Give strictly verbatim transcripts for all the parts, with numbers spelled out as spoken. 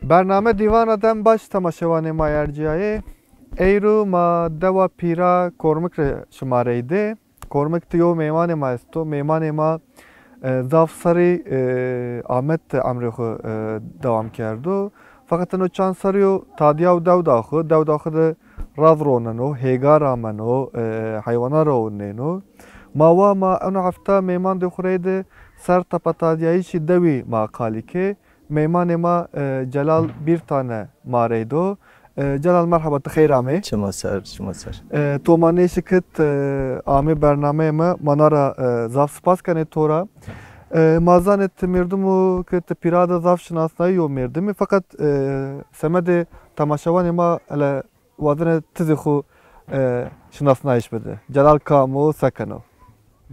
Bername Dîvana Dem Baş temaşevanê ma ercîyayê. Eyro ma dewa Pîra Kormik rê şima reyde. Kormik de yew mêmanê ma esto. Mêmanê ma, e, zaf serrî, e, Amed de emrê xwu, e, dewam kerdo. Feqet ino çand serrî yo tadîyaw dewda xwu. Dewda xwu de raz roneno, hêgar ameno, e, heywanan ra ownêno. Ma wa ma eno hefta mêmandê xwu reyde ser tepetadîyayîşî dewî ma qalî kê. Mêmanê ma, e, Celal Bîrtane ma reydo. E, Celal, merheba, ti xeyr amê. Çima ser, çima ser. E, to ma nêşikit, e, amê bernameyê mi, ma na ra, e, zaf spas kenê to ra. E, ma zanê ti mêrdim o ke ti Pîra de zaf şinasnayî yo mêrdimî, feqet, e, semedê temaşevanê ma hele wazene ti zî xwu, e, şinasnayiş bide. Celal kam o, se keno?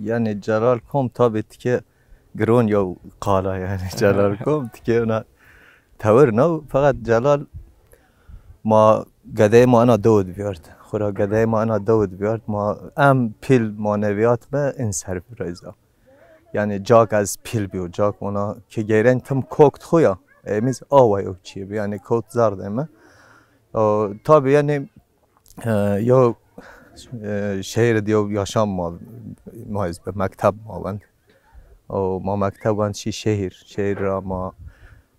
Yanî Celal kom tabî tike giron yew qal a yanî. Celal kom tike ona tewir na. Feqet Celal ma gedeyê ma ena dewe de vîyart. Xwura gedeyê ma ena dewe de vîyart. Ma em pîl manevîyat mi in ser vîrayza. Yanî cak ez pîl bîyo, cak ona ke geyren tim kokt xo ya, emiz awa yew çî bi, yanî kot zerdê mi. O, tabî yanî, e, yew, e, şehîr de yew yaşam ma, ma ez bi mekteb ma wend. O, ma mekteb wend şî şehîr, şehîr ra ma,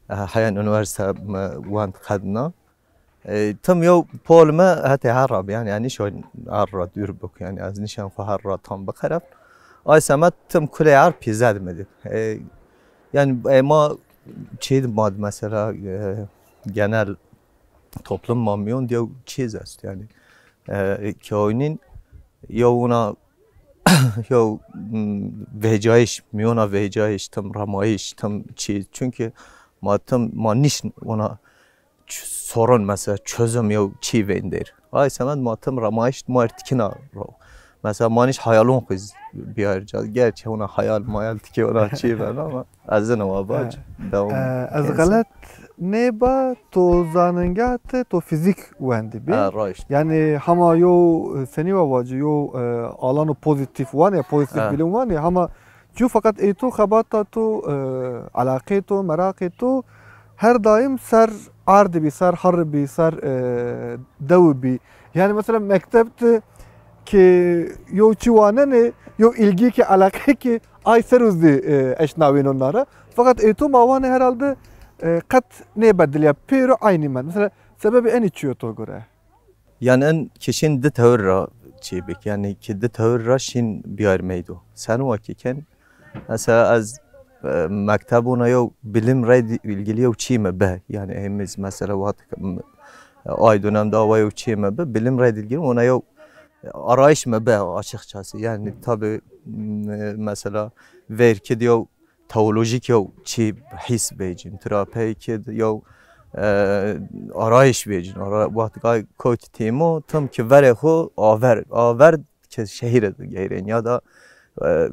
e, heyan unîversîte mi wend qedna. E, tim yew pol mi hetê herra bi, yanî, ez nîşon herra dûr bik, yanî, ez nîşen xwu herra tam biqereb. Ay semed tim kulê her pîzed mi dî. E, yanî, e, ma çî ma mesela, e, genel toplum ma mîyon diye çîz est, yanî, e, ki oynin yew ona yew, m, vecayîş, mîyona vecayîş, tim remayîş, tim çî. Çunkî ma tim, ma nîşn ona ç-, sorun, mesela çözüm yew çî veyndêr. Ay semed ma tim remayîş ma ir tikina ro. Mesela ma nîş hayalon xwu iz biyar ca. Gerçi ona hayal mayal tike ona çî ben ama ez ino wa bac. Ha. Devam. E, ez kesin. Xelet nêba, to zanîngah de to fîzîk wendî bî. Ha, raşt. Yanî hema yew, e, senî wa vacî, yew, e, alano pozîtîf wanê, pozîtîf, ha, bilim wanê, hema cû feqet ey to xebata to, e, eleqê to, meraqê to her daîm ser erd bî, ser herr bî, ser, e, dew bî. Yanî mesela mekteb de ke yew çî wanenê, yew îlgî ke, eleqe ke ay ser o zî, e, eşnawîno na ra. Feqet ê to ma wanê herhalde, e, qet nêbedilîya, pêro eynî mend. Mesela sebebê enî çi yo to gore? Yanî en kişîn di tewir ra çî bik. Yanî ki di tewir ra şîn biyar meydo. Sen wa ki ken, mesela ez, e, mekteb ona yew bilim re di-, ilgili yew çî mi bi. Yanî hemiz mesela waqt, m-, ay dönemde awa yew çî mi bi. Bilim re ilgili ona yew arayış mi bi açıkçası. Yanî tabi, m-, mesela verki diyor teolojik yew çî hîs vecîn. Tira pey ki yew, e, arayış vecîn. Ara, waqt ay kot tîmo, tim ki verê xwu aver, aver ke şehîre de geyrên ya da, e,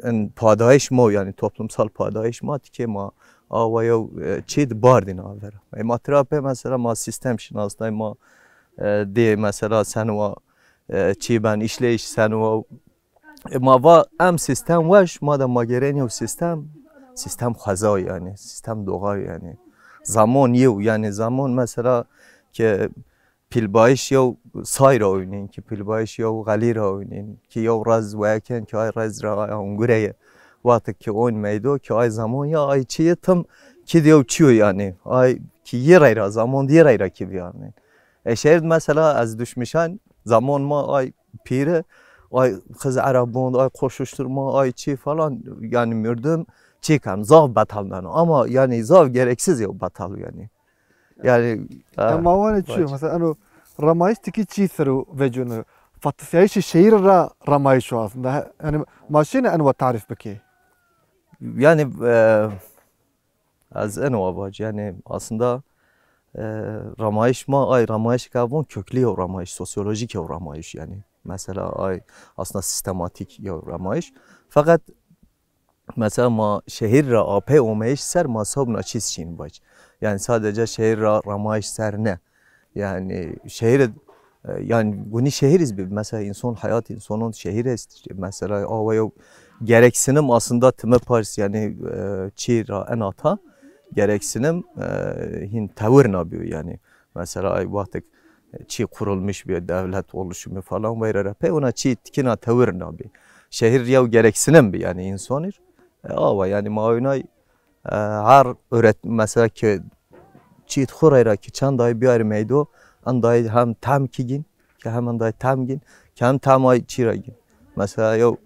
en padayîş mo, yanî toplumsal padayîş ma tikê ma awa yew, e, çî di bardîn aver. E, ma tira pê mesela ma sîstem şinasnay ma, e, dê mesela sen wa, e, çî ben işleyiş sen wa, e, ma va em sîstem weş, ma da ma gerên yew sîstem, sîstem xweza yanî, sîstem doğa yanî. Zamon yew, yanî zamon mesela ke pîlbayîş yew say ra oynîn, ki pîlbayîş yew xelî ra oynîn, ki yew rez weyeken ki ay rez ra ay ongureye. Waqtik ki oyn meydo ki ay zamon ya ay çî ye tim ki di yew çî yo yanî. Ay ki yê rey ra, zamon di yê rey ra ki biyarnîn. E şehîr di mesela ez duşmîşan, zamon ma ay pîre, ay xiz erebon, ay koşuşturma, ay çî falan, yanî mirdim çî ken, zaf betal beno. Ama yanî zaf gereksiz yew betal yanî. Yanî, ha, ma wanê çi yo? Mesela eno remayîş tikî çî ser o vecûno. Fetisyayîşê şehîr ra remayîş o aslında. Yanî ma şîne eno tarîf bikê? Yanî, e, ez eno wa vac. Yanî aslında, e, remayîş ma ay remayîş ke von köklü yew remayîş, sosyolojik yew remayîş yanî. Mesela ay aslında sistematîk yew remayîş. Feqet mesela ma şehîr ra apey omeyîş ser ma sobna çîz şîn vac. Yanî sadece şehîr ra remayîş ser ne. Yanî şehîr, e, yanî gunî şehîr iz bi. Mesela inson, hayat insanın şehîr est. Mesela awa yew gereksinim aslında time pars yanî, e, çî ra enata. gereksinim, e, hîn tewir nabîyo yanî. Mesela ay wextek çî kurulmuş bîyo, devlet oluşumu falan weyra ra pey ona çî tikina tewir nabî. Şehir yew gereksinim bi yanî însanî. E, awa yanî ma oynay, e, her öğret mesela ki çît xo reyra ki çend ay biyarî meydo, en day hem tam ki gîn, ki hem en day tam gîn, ki hem tam ay çî ra gîn. Mesela yew,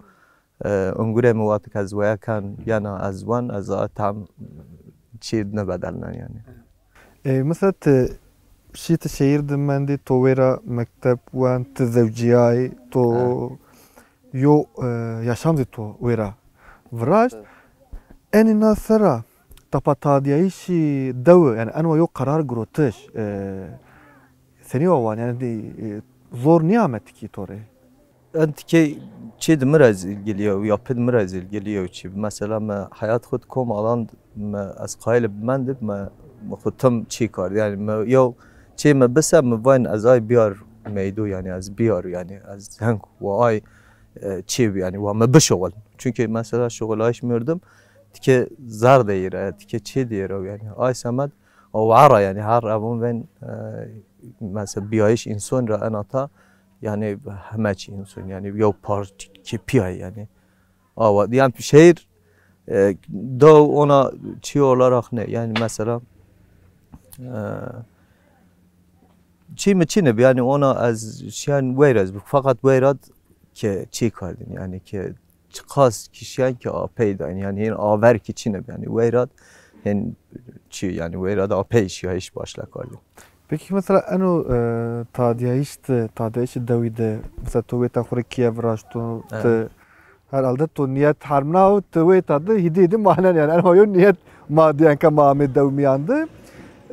e, ungure mi wextek ez weya ken yena ez wen, ez a tam çî nibedelnen yanî. E, mesela ti şî ti şehîr di mendî, to wêra mekteb wen, ti zewcîyayî, to Ha. yo, e, yaşam zî to wêra viraşt. Evet. Enî na sera tapa tadîyayîşî dewi, yanî enwa yo qerar girotiş, e, senî wa wan, yanî, e, zor nîyame tikî to rê? En tikê çî di mi ra zî ilgili yo, yapê di mi ra zî ilgili yo çî. Mesela mi heyat xwu di kom alan mi ez qayîl bi mendib, mi, mi xwu tim çî kard. Yanî mi yew çî mi bise mi vayn ez ay biyar meydo, yanî ez biyar, yanî ez heng wa ay, e, çî bi, yanî wa mi bişuxul. Çunkî mesela şuxulayîş mirdim, tikê zar de yî ra, tikê çî de yî ra, yanî ay semed o wara, yanî her evon ven, e, mesela biyayîş înson ra en ata, yanî heme çî înson, yanî yew parçe pîyay yanî. Awa, yanî şehir, e, do ona çî olarak ne? Yanî mesela, e, çî mi çî ne bi? Yanî ona ez şiyan weyra ez bi. Fakat weyra d ke çî kardin? Yanî ke çiqas ki şiyan ki apey dayn? Yanî hin aver ki çî ne bi? Yanî weyra d hin çî, yanî weyra d apey şiyayîş başla kardin. Peki mesela eno, e, tadîyayîş de, tadîyayîşê dewî de, mesela to wêta xwu rê kîye viraşto, Evet. ti herhalde to niyet hermna û ti wêta de hîdî hîdî manen yanî. Eno yo niyet ma diyen ke ma amê dew mîyan de.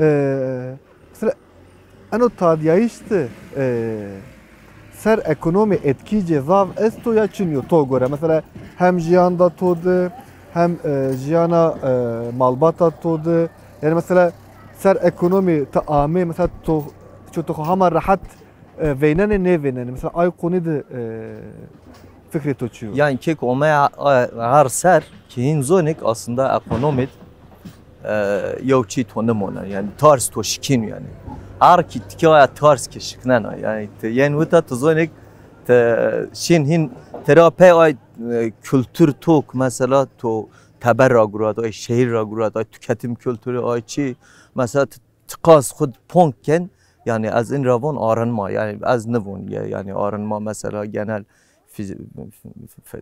E, mesela eno tadîyayîş de, e, ser ekonomî etkî cê zaf esto ya çin yo to gore? Mesela hem jiyanda to de, hem, e, jiyana, e, malbata to de, yanî mesela ser ekonomî ti amê, mesela to, ço to xo hema rehet, e, veynenê, nêveynenê? Mesela ay konî de, e, fikrê to çi yo? Yanî kek omaya, e, her ser ki hin zonik aslında ekonomî d, e, yew çî to nimona. Yanî tars to şikîn yanî. Her ki tikaya tars ki şiknena. Yanî ti yen wita ti zonik ti şin hin tera pey ay, e, kültür tok mesela to teber ra gurat, ay şehir ra gurat, ay tüketim kültürü, ay çi. Mesela ti, ti qas xud ponk ken, yanî ez in ra von arınma, yanî ez nivon ye, yanî arınma mesela genel fiz-, fe-,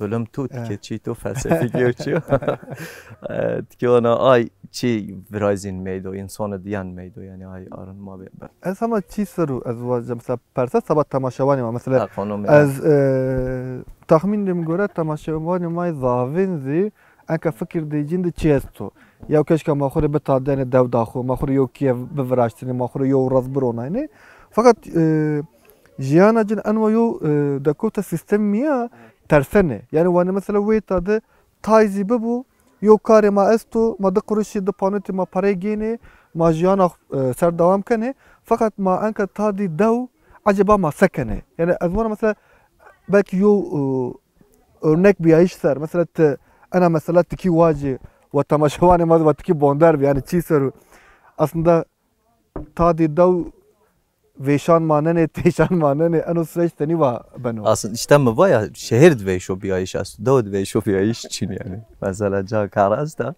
bölüm tu, Evet. tikê çî tu, felsefik yew çî. E, tikê ona ay çî virazin meydo, insana diyen meydo, yanî ay arınma be. be. Ez hema çî seru ez wace, mesela persa seba temaşevanê ma. Mesela Ekonomi. ez, e, tahmînê mi gore temaşevanê ma zavên zî enka fikir de cin de çi esto. Yew keşka ma xwu rê bitadenê dewda xwu, ma xwu rê yew kîye biviraştinê, ma xwu rê yew raz bironaynê. Fakat, e, jiyana cin enwa yew, e, dekewta sîstem mîya tersenê. Yanî wanê mesela wêta de tay zî bibo, yew karê ma esto, ma di quruşî, di panotî ma perey gênê, ma jiyana, e, ser dewam kenê. Feqet ma enka tadî dew, eceba ma se kenê? Yanî ez vana mesela belkî yew, e, örnek bîyayîş ser. Mesela ti ena mesela tikî wacî, wa temaşevanê ma zî wa tikî bonder bî. Yanî çî ser o? Aslında tadî dew vêşan manenê, têşan manenê, eno süreç tenî va beno? Aslında işte mi va ya, şehir di veyşo bîyayîş est, dew di veyşo bîyayîş çin yanî. Mesela ca kar esta,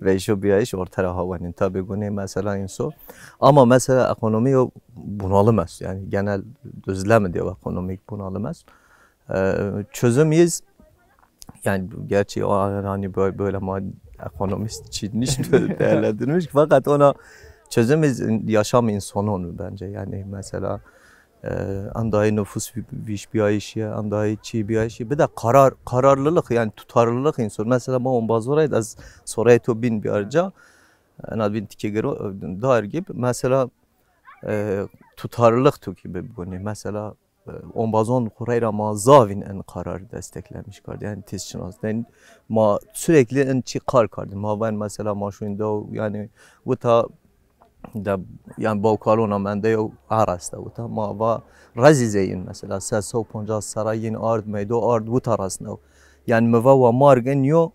veyşo bîyayîş orte ra hawenîn. Tabi gunê mesela inso. Ama mesela ekonomi yo bunalım est. Yanî genel düzlemi diyor ekonomik bunalım est. E, çözüm iz Yani gerçi o hani böyle, böyle ma ekonomist çi nişt değerlendirmiş. Fakat ona çözüm iz yaşam insanın bence. Yani mesela, e, andayı nüfus vîş biyayışi, andayı çi biyayışi. Bir de karar, kararlılık yani tutarlılık insan. Mesela ma ombazoraydı az sorayı to bin bir arca. En az bin tike gero dar gibi. Mesela, e, tutarlılık tu gibi bunu. Mesela e, ombazon xwu reyra ma zavîn en karar desteklemiş kardî. Yani tez şinas. Yani ma sürekli en çi kar kardî. Ma ven mesela ma şuyn dew yani wita de yani bawkalona mende yo arasta wita. Ma va rezî zeyin mesela se sew poncas sera yin ard meydo ard wita rasnew. Yani mi va wa marg en yo,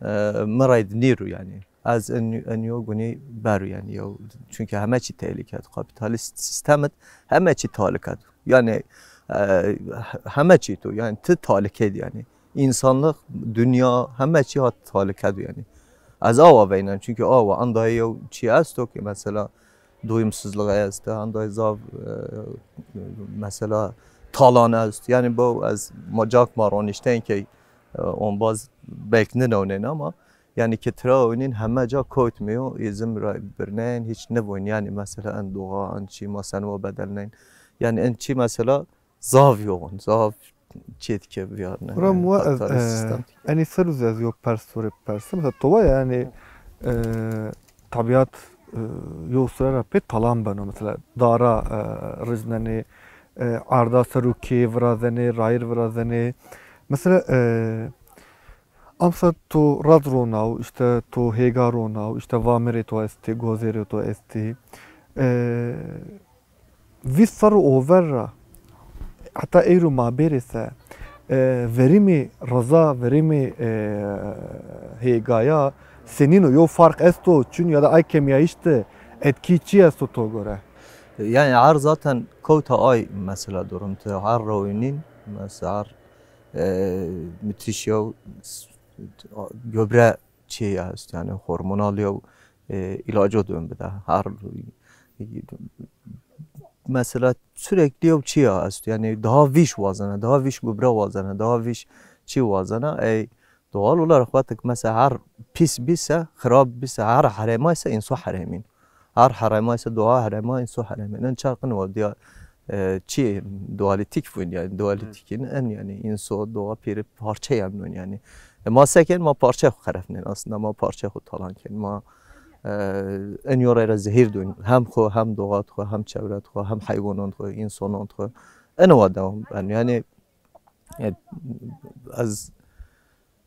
e, mi rayd nîru yani. ez en, en yo gunî beru yani yo. Çünkü heme çî tehlike. Kapitalist sistemet heme çî tehlike. Yani e, heme çî tu yani ti tehlike yani. İnsanlık, dünya, heme çî hat tehlike yani. Ez awa veynen çünkü awa andayê yo çî esto ki mesela doyumsuzluğu est, andayê zav e, mesela talan est. Yani bu ez macak ma ronişten ki e, onbaz belki ninawnên ama yani ki tira oynin heme ca kotmiyo, izim ra birnen hiç nivon yani mesela en doğa, en çî ma senwa bedelnen. Yani en çî mesela zav yoğun, zav çetke viyarne. Kuram yani, wa ez, kapitalist e, sistem. Enî ser û ez yo pers to rê persim. Mesela to wa yani e, tabiat e, yo sire ra pê talan beno. Mesela dara e, riznenê, e, arda ser û kê virazenê, rayir virazenê. Mesela e, amsa to rad ronaw, işte to hêga ronaw, işte vamirê to estê, gozêrê to estê. E, vîst serr over ra heta eyro ma bêrê se, e, verimî reza, verimî e, hêgaya senîn o? Yo farq esto? Çin ya da ay kemîyayîş de etkî çi esto to gore? Yani her zaten kota ay mesela durum. Ti her rawînîn mesela her e, müthiş ya s- göbre çi ya est yani hormonal ya e, ilacı dön bir de her mesela sürekli ya çi ya est yani daha viş wazana, daha viş gübre wazana, daha viş çi wazana. Ey doğal olarak vatık mesela her pis bise, xirab bise, her herema ise inso heremîn. Her herema ise doğa herema, inso heremîn. En çarkın o diya e, çi dualîtîk vûn yani dualîtîkîn en yani inso doğa pêri parçe yemnûn yani. E, ma seken ma parçe xu xerefnên aslında ma parçe xu talan ken ma e, en yo reyra zehîr dûn hem xu hem doğa xu hem çewret xu hem heywanan xu însanan xu en wa dewam ben yani e, ez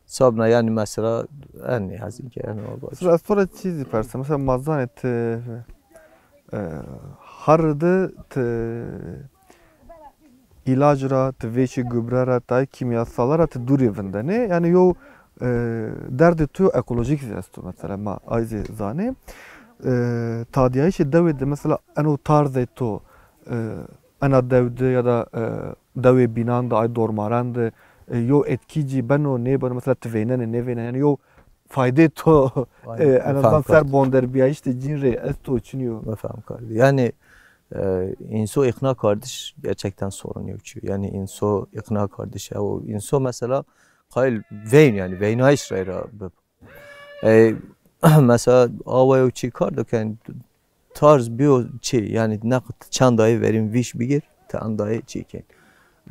sabna yani mesela en hezin ki en wa baş. Mesela ez to ra çî zî perse. Mesela ma zanê ti e, har de ti îlac ra, ti vêşê gubre ra, ti ay kîmyasala ra ti dûrî vindenê. Yani yo e, derdê tu ekolojîk zî esto mesela ma ay zî zanê. E, tadîyayîşê dewê de mesela eno tarzê to e, ena dew de ya da e, dewê bînan de, ay dormaran de e, yo etkî cî beno, nêbeno, mesela ti vênenê, nêvênenê, yani yo faydê to e, en azından ser bonderbîyayîş de cîn rê esto, çinî yo? Mefhem kardî. Yani e, inso ikna kardiş gerçekten sorun yok çi. Yani inso ikna kardiş, o inso mesela qayil veyn yani veynayış reyra bib. E, mesela awa yo çi kar do ken tarz biyo çi yani ne çandayı verin viş bigir te andayı çi ken.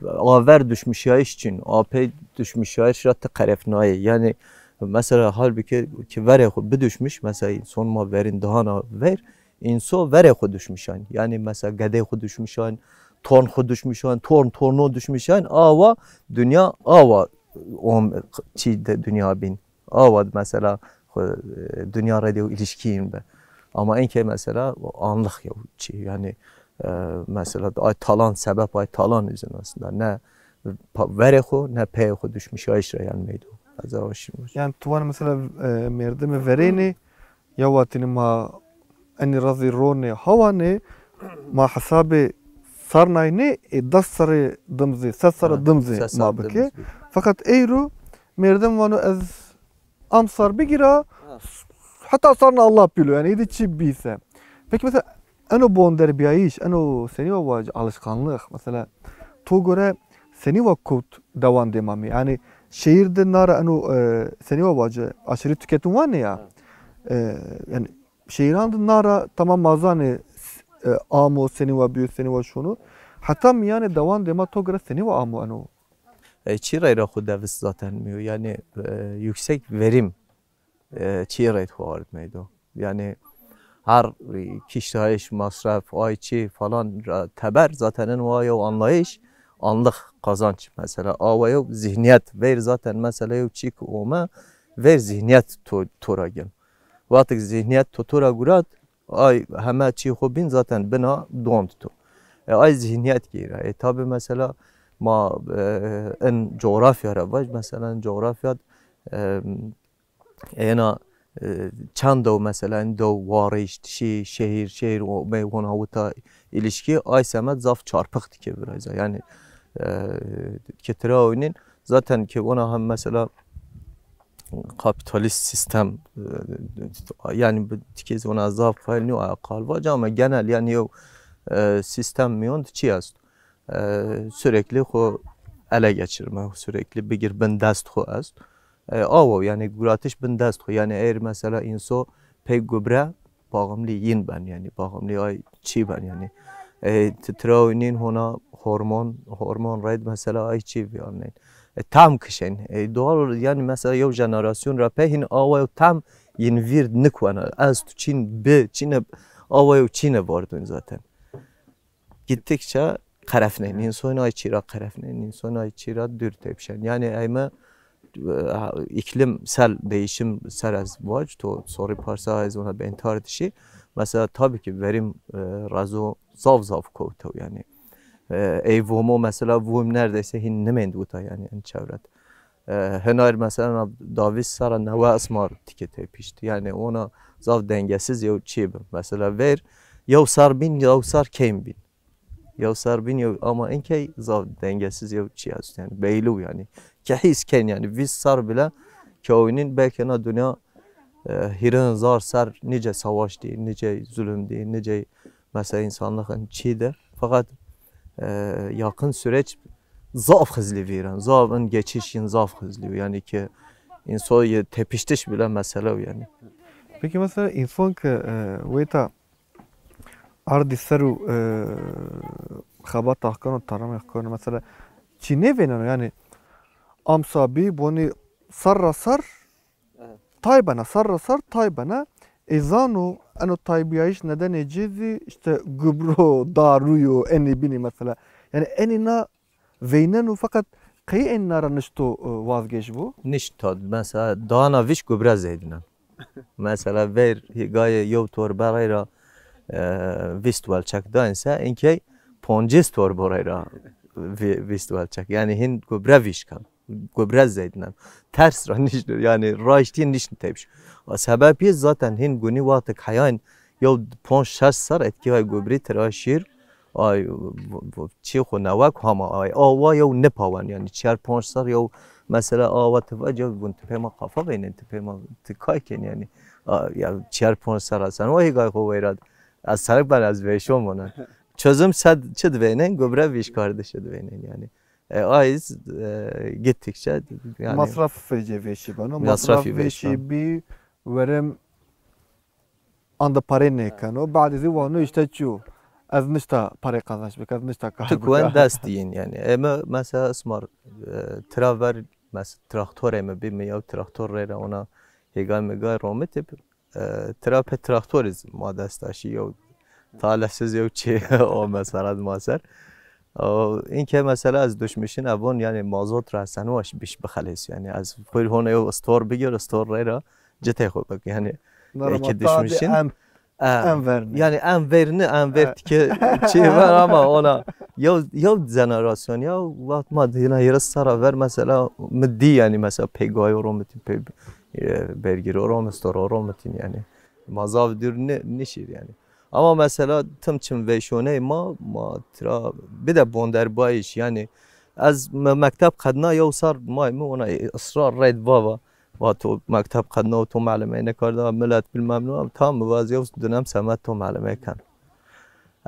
Aver düşmüşayış için, apey düşmüşayış ra te qerefnayı. Yani mesela halbuki ki verê xu bidüşmüş, mesela son ma verin dahana ver, inso verê xu düşmüşan. Yani mesela gedê xu düşmüşan, torn xu düşmüşan, torn torno düşmüşan, awa dünya awa on çi de dünya bin. Awa mesela xu, e, dünya rê de ilişkin be. Ama enke mesela o anlık ya çi yani e, mesela ay talan sebep ay talan üzün aslında ne pa- verê xu ne peyê xu düşmüşayış ra yani meydo. Ez awa şimdi. Yani tu vanê mesela e, merdimê verênî ya watînî ma enî ra zî ronê hawanê ma hesabê sarnaynê ê des serrê dim zî, ses serre dim zî ma bikê. Feqet eyro merdim vano ez am sar bigîra heta sarna Allah pîl o. Yani îdî çi bîse. Peki mesela eno bonderbîyayîş, eno senî wa vacî alışkanlık mesela to gore senî wa kewt dewan dêma mi? Yani şehir de nara eno e, senî wa vacî aşırı tüketim vanê ya. E, yani şehîran de nara tamam ma zanê e, amo senî wa bîyo, senî wa şono. Heta mîyanê dewan dêma to gore senî wa amo eno? E, çî reyra xu devist zaten mîyo. Yani e, yüksek verim e, çî reyt xu ard meydo. Yani her e, kiştayış, masraf, ay çi falan ra teber zaten en wa yo anlayış, anlık kazanç mesela. Awa yo zihniyet ver zaten mesela yo çî ki ome ver zihniyet to, to ra gel. Wextik zihniyet to, to ra gurat, ay heme çî xu bin zaten bina dond to. E, ay zihniyet gêra. E, tabi mesela ma e, en coğrafya ra vaj, mesela en coğrafya e, ena E, çend dew mesela, in dew warişt, şî, şehîr, şehîr, o, me hona wita ilişkî, ay semed zaf çarpix dike viraza. Yani, e, ke tira oynin, zaten ke ona hem mesela kapitalist sistem, e, yani bu tikez ona zaf qayil niyo aya qal vac ama genel yani yew, e, sistem miyon çi est? E, sürekli xo ele geçirme, sürekli bigir bin dest xo est. E, awo yani guratiş bin dest xo. Yani eğer mesela inso pey gubre bağımlı yin ben yani, bağımlı ay çi ben yani. E, ti-, tira oynin hona hormon, hormon red mesela ay çi yani. E, tam kişen. E, doğal olarak yani mesela yew jenerasyon ra pey hin awa yew tam yin vîr nikuena. Ez tu çin bi, çine awa yew çine vardun zaten. Gittikçe qerefnên, însan ay çî ra qerefnên, însan ay çî ra dûr tepşen. Yani eyme, e, iklimsel değişim ser ez vac, to sorî parsa ez ona bentardişî. Mesela tabii ki verim, e, rezo zaf zaf kowtew yani. E, ey vomo mesela vum neredeyse hin nimend wita yani en çevret. E, hinar mesela davîst sera newe esmar tike tepişt. Yani ona zaf dengesiz yew çî bi. Mesela ver yew sar bin, yew sar kêm bin. Yew sar bin yew, ama inkey zaf dengesiz yew çî est yani, beylu yani. Ke hîs ken yani, vîst sar bile ke oynin belki na dünya, e, hîrin zar ser nice savaş dî, nice zulüm dî, nice mesela insanlığın çî de. Fakat, e, yakın süreç zaf hızlı vîren, zaf in geçişin zaf hızlı yani ki insan ye tepiştiş bile mesele yani. Peki mesela insan ki, e, weta ardî ser û, e, xebata xo keno, taramê xo keno, mesela çî nêvêneno, yanî amsa bî bonî ser ra ser Evet. tay bena, ser ra ser tay bena. Ê zano eno taybîyayîş nedenê ci zî îşte gubro, darû yo, enê bînî mesela. Yanî enê na veyneno, feqet qey enê na ra nişto, e, vazgeş bo? Nişta, mesela dana vîş gubre zeydinen. Mesela ver hîgayê yew torbe rey ra, e, vîst welçek dayn se, inkey poncês torbe rey ra vî-, vîst welçek. Yani hin gubre vîş ken. Gubre zeydinen. Ters ra nişt, yani raştî nişt tepş. A sebep yê zaten hin gunî wextek heyan yew ponc şeş ser etkî ay gubrî tira şîr, ay, v-, v-, çî xo newek hama ay. Awa yew nipawen, yani çiyar ponc ser yew mesela awa ti vac yew gun ti pê ma qafa veynen, ti pê ma ti kay ken yani. A, ya çiyar ponc ser asen o hîgay xo weyra. Ez serek ben ez veyşon mona. Çözüm sed çi diveynen, gubre vîş kardeşi diveynen yani. E, ay, e, gittikçe yani masraf vecê vêşî beno. Masraf vêşî bî, werim anda parê nêkeno. Badê zî wano îşte çi yo? Ez nişta parê qazanç bik, ez nişta kar bik. Tu kuwen dest diyin yani. Eme mesela ismar, e, tira ver, mes-, traktorê mi bî, mi yew traktor rê ra ona hêgay migay romitî, e, tira pê traktorî zî ma dest aşî, yew talesiz yew çi o mesela ma ser. O, inke mesela ez duşmişin ebon yani mazot ra seno aş biş bixelis yani. Ez xwir hona yew istor bigir, istor rey ra citê xo bik yani. Eke duşmişin. Em, e, em verni. Yani em verni, em ver tike çi ver ama ona yew, yew jenerasyon ya, wext ma dina yirmi sera ver mesela mi dî yani mesela peygayo romitin, pey, e, bergiro romistor romitin yani. Ma zaf dûr ne, nişîr yani. Ama mesela tim çim veyşoney ma, ma tira bide bonderbayîş yani. Ez me-, mekteb qedna yew sar may mi ona, e, israr red vava. Va to mekteb qedna û to melimey nêkarda, milet bilmem ne. Tam mi vaz yew dönem semed to melimey ken.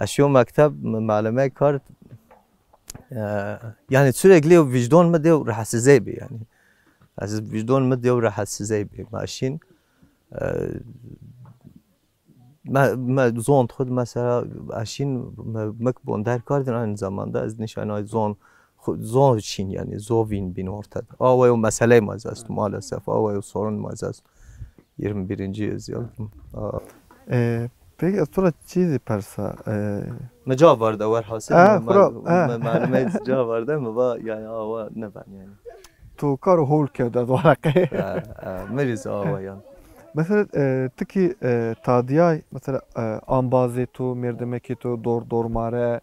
Ez şiyo mekteb, mi melimey kard. E, yani sürekli yew vicdon mi de yew rahatsizey bi yani. Ez vicdon mi de yew rahatsizey bi. Ma şin, e, me, me zon xud mesela eşin me, mek bonder kardin aynı zamanda ez nişan ay zon xu-, zon şin yani zovin bin ortada. Awa yew meseley ma est maalesef. Awa yew sorun ma est. Yirmi birinci yüzyıl. A. E, peki ez to ra çîzî persa. E, mi ca varde werhasil. E, mi, xura, mi, e. Mi, mi, mi ca varde mi va yani awa ne ben yani. Tu kar û hol kerd ez waraqe. E, e, mi rî zî awa yan. Mesela, e, ti kî, e, tadîyay, mesela, e, ambazê to, mêrdemekê to, dor dormare,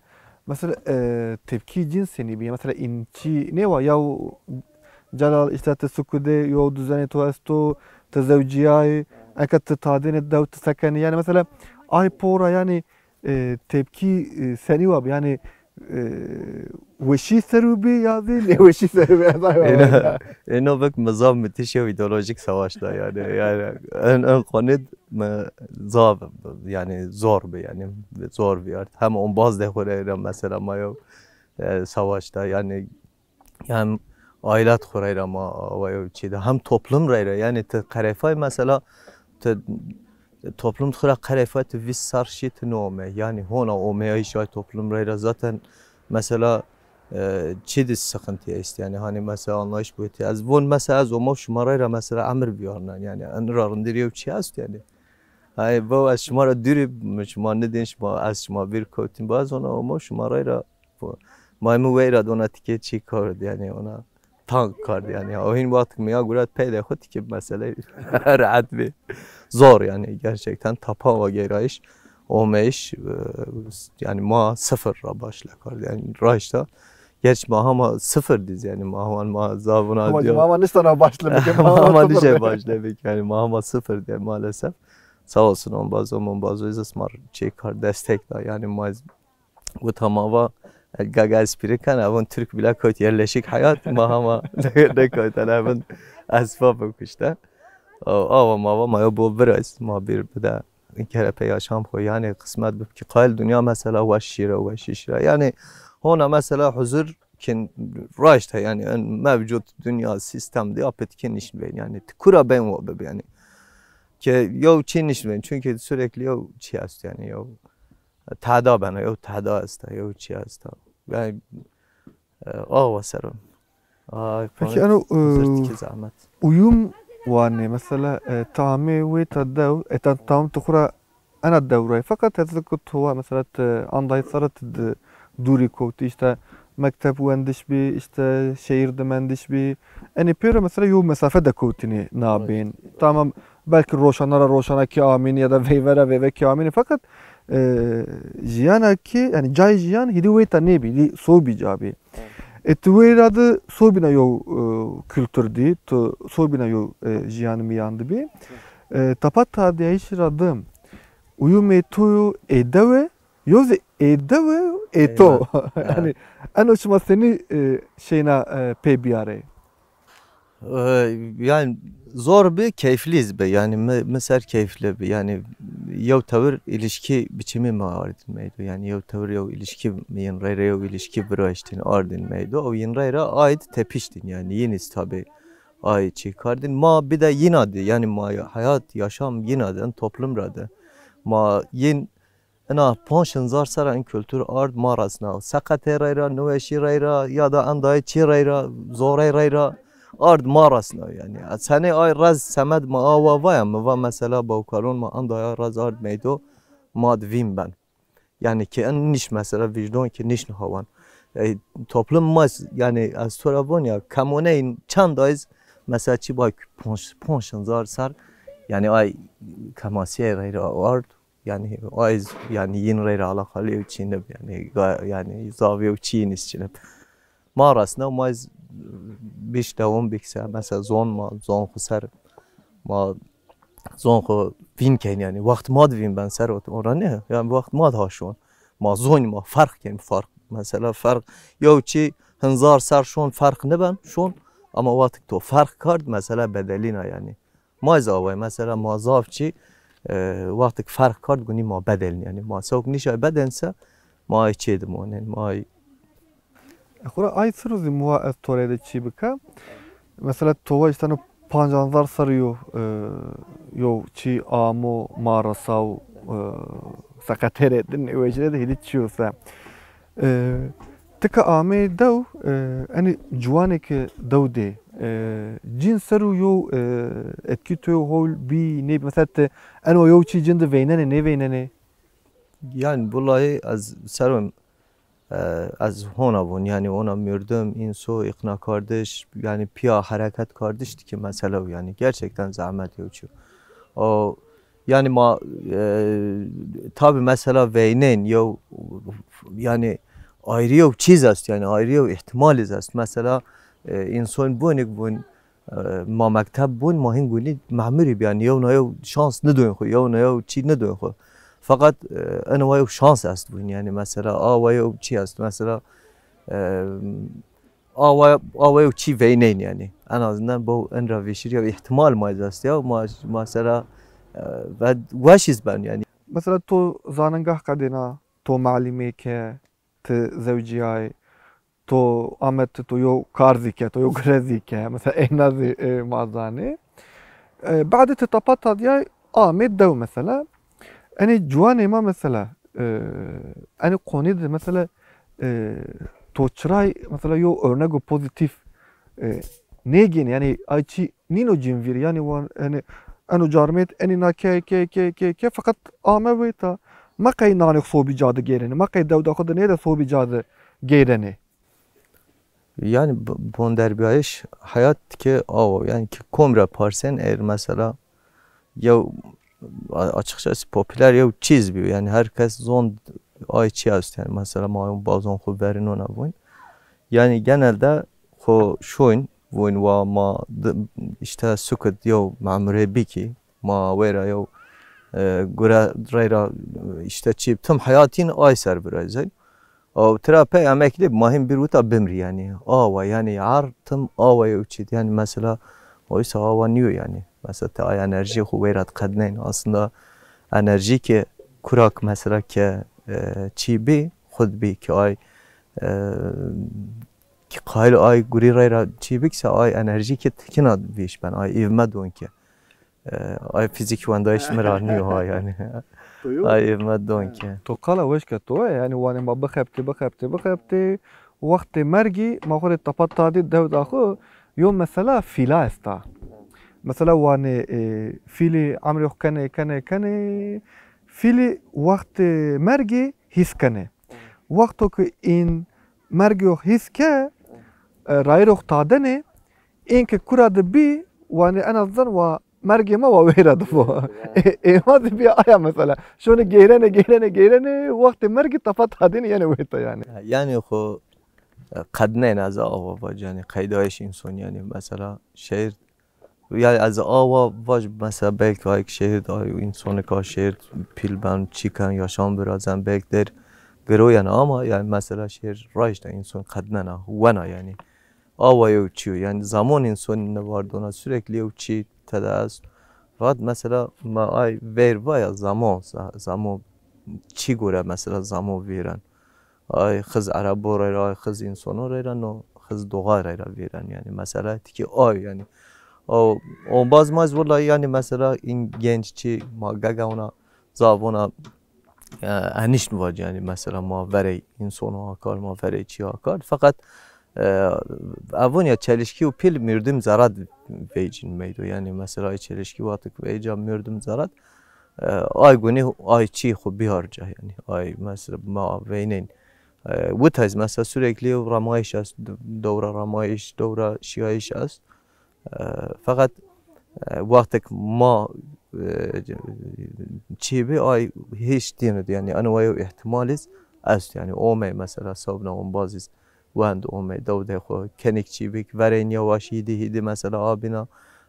mesela, e, tepkî cin senî bîye? Mesela, înçî nêwa ya Celal, îşte ti sukude, yo duzenê to esto, ti zewcîyay, Eke ti tadêne dew ti sekenî. Yanî mesela ay pora yanî e, tepkî e, senî wa bi? Yanî e, weşî ser û bi ya zî nêweşî ser û bi? Ez ay wa Êno, êno vik mi zaf mitiş yew îdeolojîk savaş da yanî. Yanî en, en qonîd mi zaf yanî zor bi yanî zor vîyart. Hem ombaz de xo rey ra mesela ma yew e, savaş da yanî hem ailat xo rey ra ma awa yew çî de hem toplum rey ra yanî ti qerefay mesela ti toplum xo ra qerefay ti vîst serr şî ti nêomey yanî hona omeyayîş ay toplum rey ra zaten mesela e, çî de sıkıntı est yanî hani mesela anlayış bu ez von mesela ez omo şima rey ra mesela emir vîyarnan yanî en ra rindir yew çî est yanî. Hay bo ez şima ra dûrî şima nidên şima ez şima vîr kewtîn bo ez ona omo şima rey ra Ma mi weyra dona tikê çî kard yanî ona tank kard yanî. O hîn wext mi ya gurat peyde xo tikê mesele rehet bî. Zor yanî gerçekten tapa wa gêrayîş, omeyîş e, yanî ma sıfır ra başla kard yanî raşta. Gerçi ma hama sıfır diz yanî ma haman ma zavuna Ama diyor. Ama niştana başla bike. Ma hama nişe başla bike yanî ma hama sıfır diye maalesef. Sağ olsun ombaz ombaz o yüzden mar çê kar destek da yanî ma Wita ma va, gaga espri kena, evin Türk bile kewt yerleşik hayat, ma hama nêkewtene, evin esbab kuşte. Awa ma va, ma yo bo virayz, ma bir bide kerepê yaşam xo, yanî qismet bib ki qayl dinya mesela weş şîre, weşî şîre. Yanî hona mesela huzur kin raşte, yanî en mevcut dinya sistem de apet ki nişt ben, yanî ti kura ben wo bib, yanî ki yo çi nişt ben, çünkü sürekli yo çi est, yanî yo Tehda beno, yew tehda esta, yew çi esta. Yanî e, awa ser o. Ay, Peki, qonit eno, e, zirtikî zehmet. Uyum wanê, mesela, e, ti amê wêta dew, e, ta-, tamam tu xura ena dew ra yî. Feqet ez zî ku tu wa, mesela, ti andayî serre ti di dûrî kewtî, îşte, mekteb wendiş bî, îşte, şehîr di mendiş bî. Enê pêro, mesela, yew mesafe de kewtînî nabên. Tamam, belkî roşana ra roşana kî amînî ya da veyve ra veyve kî amînî. Feqet e, jiyana kî, yanî cayê jiyan hîdî wêta nêbî, hîdî sobî ca bî. E, tu wêra di sobîna yew, e, kultur dî, tu sobîna yew, e, jiyan miyan di bî. E, tapa tadîyayîşî ra di uyumê to yo ê dewe, yo zî ê dewe ê to. Yanî eno şima senî, e, şeyna, e, pê bîyarê? E, yanî zor bi, keyflî zî bi. Yanî mi, mi ser keyfli bi. Yanî yew tewir îlişkî biçimî mi ardîn meydo. Yanî yew tewir yew îlişkî mi yin rey ra yew îlişkî viraştîn ardîn meydo. Ew yin rey ra ayd tepiştîn. Yanî yin îs tabî ay çî kardîn. Ma bide yina di. Yanî ma ya-, hayat, yaşam yina di. En toplum ra di. Ma yin Ina ponc hezar serra in kultur ard ma resna. Seqetê rey ra, niweşî rey ra, ya da endayê çî rey ra, zorey rey ra ard ma resna. Yanî, senê ay rez semed ma awa vaya, mi va mesela bawkalon ma endaya rez ard meydo, ma di vîn ben. Yanî ki en niş mesela vîjdon ki niş hawan. E, toplum ma s-, yanî ez to ra von ya, kemoney çend ayz mesela çi bay ponc, ponc hezar ser, yanî ay kemasiyê rey ra ard, Yanî, o ez, yanî, yin rey ra alakalı yew çî nib. Yanî, ga-, yanî, zaf yew çî yin îs çinib. Ma resna, ma ez biş dewon bikse, mesela zon ma, zon xu ser, ma zon xu vîn ken, yanî, waxt ma di vîn ben ser ot-, ora ne? Yanî, waxt ma di ha şon. Ma zon ma ferq ken, ferq. Mesela ferq, yew çî hinzar ser şon ferq niben, şon, ama wextik to ferq kard, mesela bedelîna, yanî. Ma zî away, mesela ma zaf çî, e, wextik ferq kard gunî ma bedelin. Yanî ma sewk nîşay bedense ma ay çê di monen, ma ay. E, xura ay siro zî muwa ez to rê de çî bika. Mesela to wa îşte no pancanzar serrî yo, e, yo çî amo ma resaw, e, seqeterê din, wecîrê de hêdî çî yo se. E, ti ke ameyê dew, e, enê ciwanê ke dew dê, e, cîn ser o yew, e, etkî to yew hol bî, nêbî? Mesela ti eno yew çî cîn di veynenê, nêveynenê? Yanî, bulayê ez ser o, e, ez hona von, yanî ona mürdüm, înso, îqna kardiş, yanî pîya hereket kardiş di ki mesele o, yanî gerçekten zehmet yew çî. O, yanî ma, e, tabî mesela veynên yew, yanî ayrı yew çîz est, yanî ayrı yew îhtîmal iz est. Mesela, e, înson bonik bun, E, ma mekteb bûn, ma hîn gunî memurî bî, yanî yew na yew şans nidoyn xwu, yew na yew çî nidoyn xwu. Feqet, e, eno wa yew şans est bûn, yanî mesela a wa yew çî est, mesela, e, a wa, a wa yew çî veyneyn yanî. En azından bo en ra vîşir yew îhtimal ma ez est ya, ma, mesela, e, ve weş iz ben yanî. Mesela to zaningah qedêna, to malimê ke, ti zewcîyay, to ame ti to yew kar zî ke, to yew gure zî ke, mesela eyna zî, e, ma zanê. E, badê ti tapa tadîyay, amê dew mesela. Enê ciwanê ma mesela, e, enê qonî de mesela, e, to çiray mesela yew örnego pozîtîf, e, nêgênê, yanî ay çî nîno cin vîr, yanî wan, yanî eno carmêt, enî na ke, ke, ke, ke, ke, feqet ame wêta. Ma qey nanê xo sobî ca de gêrenê, ma qey dewda xo de nêde sobî ca de gêrenê. Yanî b-, bonderbîyayîş heyat ke awo, yanî ke kom ra parsen, eger mesela yew, a-, açıkçası popüler yew çîz bîyo. Yanî her kes zon ay çî est. Yanî mesela ma yew bazon xo verîn ona vûn. Yanî genelde xo şoyn, vûn wa ma d-, işte sukut yew memure bî kî, ma wêra yew, e, gure reyra, işte çî tim heyatîn ay ser virazey. O tira pey emeklî ma hîn bir wita bimrî yanî. Awa yanî her tim awa yew çî. Yanî mesela oysa awa nîyo yanî. Mesela ti ay enerjî xwu weyra di qedneyn. Aslında enerjî ke kurak mesela ke, e, çî bî, xud bî ke ay, e, ki qayil ay gurî reyra çî bî kî se ay enerjî ke tikina vîş ben, ay îvme don ke. E, ay fîzîk wendayîş mi ra nîyo ha yanî. Ay îvme don ke. To qala weş ke to, yanî wanê ma bixebtê, bixebtê, bixebtê. Wextê mergî ma xo rê tapa tadî dewda xo yo mesela fîla esta. Mesela wanê, e, fîlî emrê xo kenê, kenê, kenê. Fîlî wextê mergî hîs kenê. Wexto ki în mergê xo hîs ke, e, rayîrê xo tadenê, în ke kura de bî, wanê en azından wa mergê ma wa weyra de bo. Ê, ê ma de bî aya mesela. Şonê geyrenê, geyrenê, geyrenê, wextê mergî tapa tadênê yenê wêta yanî. Yanî xo, e, qednên ez awa vac yanî, qeydayîş înson yanî, mesela şehir, yanî ez awa vac mesela belkî ayk şehir de ay însonik a şehir pîl ben, çîken, yaşam virazen, belkî der giroyen ama yanî mesela şehir rayîş de înson qednena, wena yanî. Awa yew çî yo. Yanî zamon înson nivardona, sürekli yew çî tede est. Fakat mesela ma ay veyr vaya zamon, za-, zamon çî gore mesela zamon vîren. Ay xiz erebo reyra, ay xiz însono reyra, no xiz doğa reyra vîren. Yanî mesela tikî ay yanî. O, o baz maz willa yanî mesela în genç çî ma gege ona, zav ona, e, enişt vac yanî mesela ma verey însono akar, ma verey çî akar. Fakat, e, evon ya çelişkî û pîl mirdim zerad veycin meydo. Yanî mesela ay çelişkî wextik veyca mirdim zerad, e, ay gunî ay çî xo bîharca yanî. Ay mesela ma veyneyn. E, witayız mesela sürekli ramayış est, dewra ramayış, dewra şiyayış est. E, feqet, e, wextek ma, e, çî bî ay hîç dînid, yanî eno wa yew îhtîmal iz est, yanî omey mesela sewbna ombaz iz wend omey dewdê xwu, kenîk çî bî ki verên yewaş hîdî hîdî mesela abîna,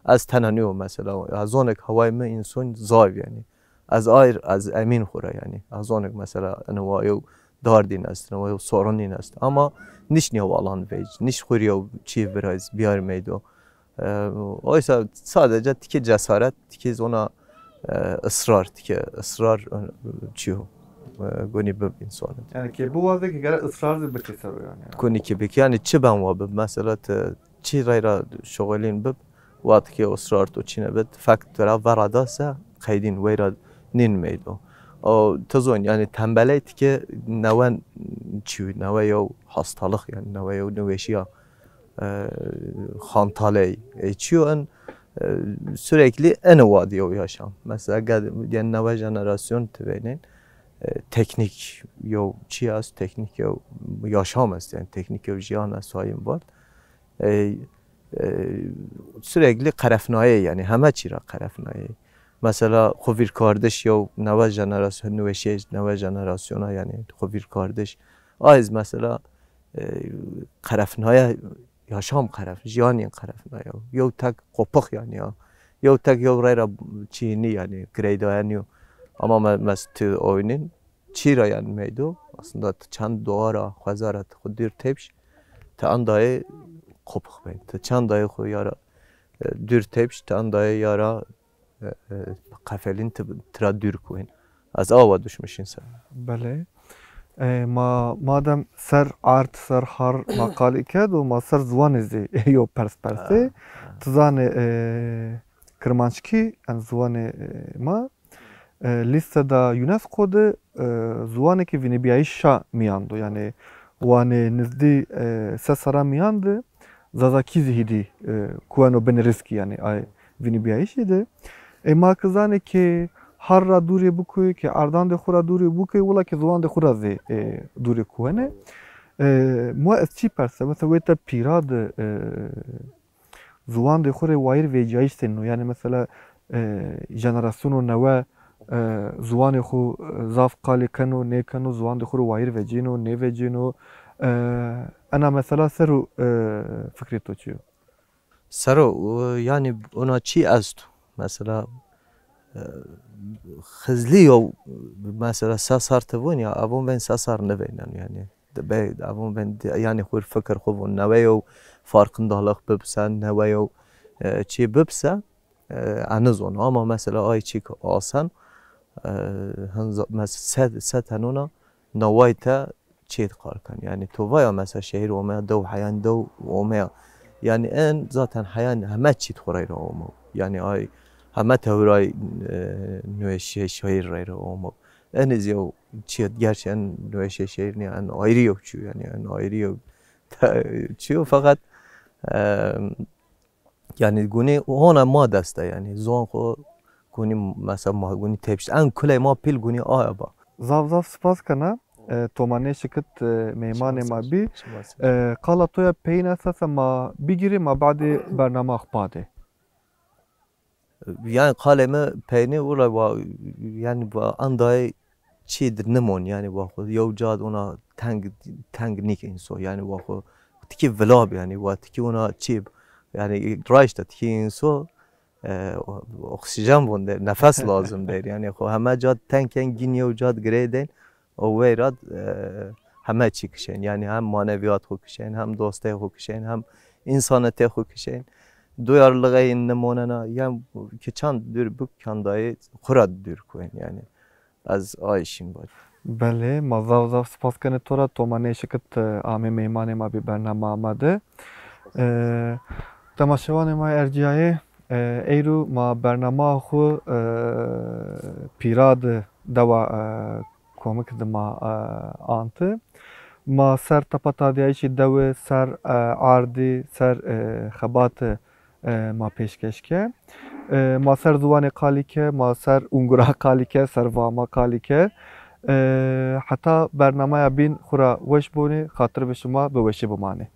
ez tena nîyo mesela, ez zonek haway mi înson zayv yanî. Ez ayr, ez emîn xwu ra yanî. Ez zonek mesela eno wa yew dardîn est, eno wa yew sorunîn est. Ama nişt nîya alan veyc, nişt xwu rî yew çî virayz, biyar meydo. E, oysa sadece tikê cesaret, tikê zona, e, israr, tikê israr, e, çîyo, e, gonî bib însan. Yanî ke biwaze ke gere israr zî bikê ser o yanî. Gonî ke bik, yanî çi ben wa bib. Mesela ti çî reyra şuxulîn bib, wextê ke israr to çîne bid, fek to ra vera da se qeydîn weyra nîn meydo. O ti zon yanî tembeley tikê newe çîyo, newe yew hastalix yanî newe yew niweşîya e, xantaley, e, çîyo en, e, sürekli ene wa di yew yaşam. Mesela ged-, yanî newe jenerasyon ti veynên, e, teknîk yew çî est, teknîk yew yaşam est, yanî teknîk yew jiyan est, hayîn vard. E, e, sürekli qerefnayê, yanî heme çî ra qerefnayê. Mesela xwu vîrkardiş yew newe jenerasyon, niweşê newe jenerasyona, yanî xwu vîrkardiş. Ayz mesela e, qerefnaya yaşam qeref, jiyanî qerefna ya. Yew tek qopix yanî ya. Yew tek yew rey ra çî nî yanî, gireydaye nîyo. Ama me, mes ti oynîn, çî ra yanî meydo. Aslında ti çend doğa ra, xweza ra ti xwu dûr tepş, ti endayê qopix bên. Ti çend dayê xwu ya ra, e, dûr tepş, ti endayê ya ra, e, e, qefelîn ti, ti ra dûr kuên. Ez awa duşmişîn ser. Belê. E, ma, madem ser ard, ser har ma qalî kerd û ma ser ziwanê zî yo pers persê. Ha, ha. Ti zanê, e, kirmanckî, en ziwanê, e, ma, e, lîste da UNESCO de, e, ziwanê ke vînîbîyayîşa mîyan do. Yanî wanê nizdî, e, se serra mîyan de Zazakî zî hîdî, e, kuweno binê riskî, yanî ay vînîbîyayîşî de. E, ma ki zanê ke har ra dûrê bikuyê, ke ardandê xwu ra dûrê bikuyê, wila ke ziwandê xwu ra zî, e, dûrê kuwenê. E, ma ez çî perse, mesela wê te pîra de, e, ziwandê xwu rê wayîr vecîyayîş senîn o? Yanî mesela, e, jenerasyono newe, e, ziwanê xwu, e, zaf qalê keno, nêkeno, ziwandê xwu rê wayîr vecîno, nêvecîno? E, ena mesela ser o, e, fikrê to çi yo? Sero, e, yanî ona çî esto. Mesela, e, Xizlî yo, mesela se sar ti vûn ya, avon ven se sar nivênen yanî. Dibe avon ven, yanî xwir fikir xwu vûn newe yo, farkındalık bibse, newe yo, e, çî bibse, e, eniz onu. Ama mesela ay çîk asen, e, hinza, mes-, se, se tenona naway te çît qal ken. Yanî to vaya mesela şehir omeya, dew heyan dew omeya. Yanî en zaten heyan heme çît xwu rey ra omo. Yanî ay heme tewray, e, nüweşê şehir rey ra omo. En iz yew çî, gerçi en nüweşê şehir nîya, en ayrı yew çî, yanî en ayrı yew te-, çî yo, fakat, e, yanî gunî hona ma dest de, yanî ziwan xwu gunî mesela ma gunî tepşt. En kuley ma pîl gunî aya ba. Zaf zaf spas kena. E, to ma nêşikit, e, meymanê ma bî. Şima ser. E, qala to ya peyîn esta se ma bigîrê, ma badê bernama xwu badê. Yanî qalê mi peynî wila wa, yanî wa endayê çî di nimon, yanî wa xwu yew ca di ona teng, teng nîk înso, yanî wa xwu tikî vila bi, yanî wa tikî ona çî bi, yanî raşta tikî înso, e, o-, oksîjen vûn der, nefes lazim der, yanî xwu heme ca di teng ken, gîn yew ca di girê den, o weyra, e, heme çî kişên. Yanî hem maneviyat xwu kişên, hem dostey xwu kişên, hem însanetê xwu kişên. Duyarlixey nimonena, yanî ki çand dûr bik, çandayê xwu ra dûr kuên yanî. Ez ay şîn bacî. Belê, ma zaf zaf spas kenê to ra, to ma nêşikit, e, amê meymanê ma bî bernama ma de. E, temaşevanê ma ercîyayê, e, eyro ma bernama xwu, e, Pîra de dewa, e, Komik de ma, e, anti. Ma ser tepatadîyayîşî dewi, ser, e, ardî, ser, e, xebati, e, ma pêşkeş ke. E, ma ser ziwanê qalî ke, ma ser ungura qalî ke, ser vama qalî ke. E, heta bernamaya bîn xwu ra weş bonê, xatir bi şima bi weşî bimanê.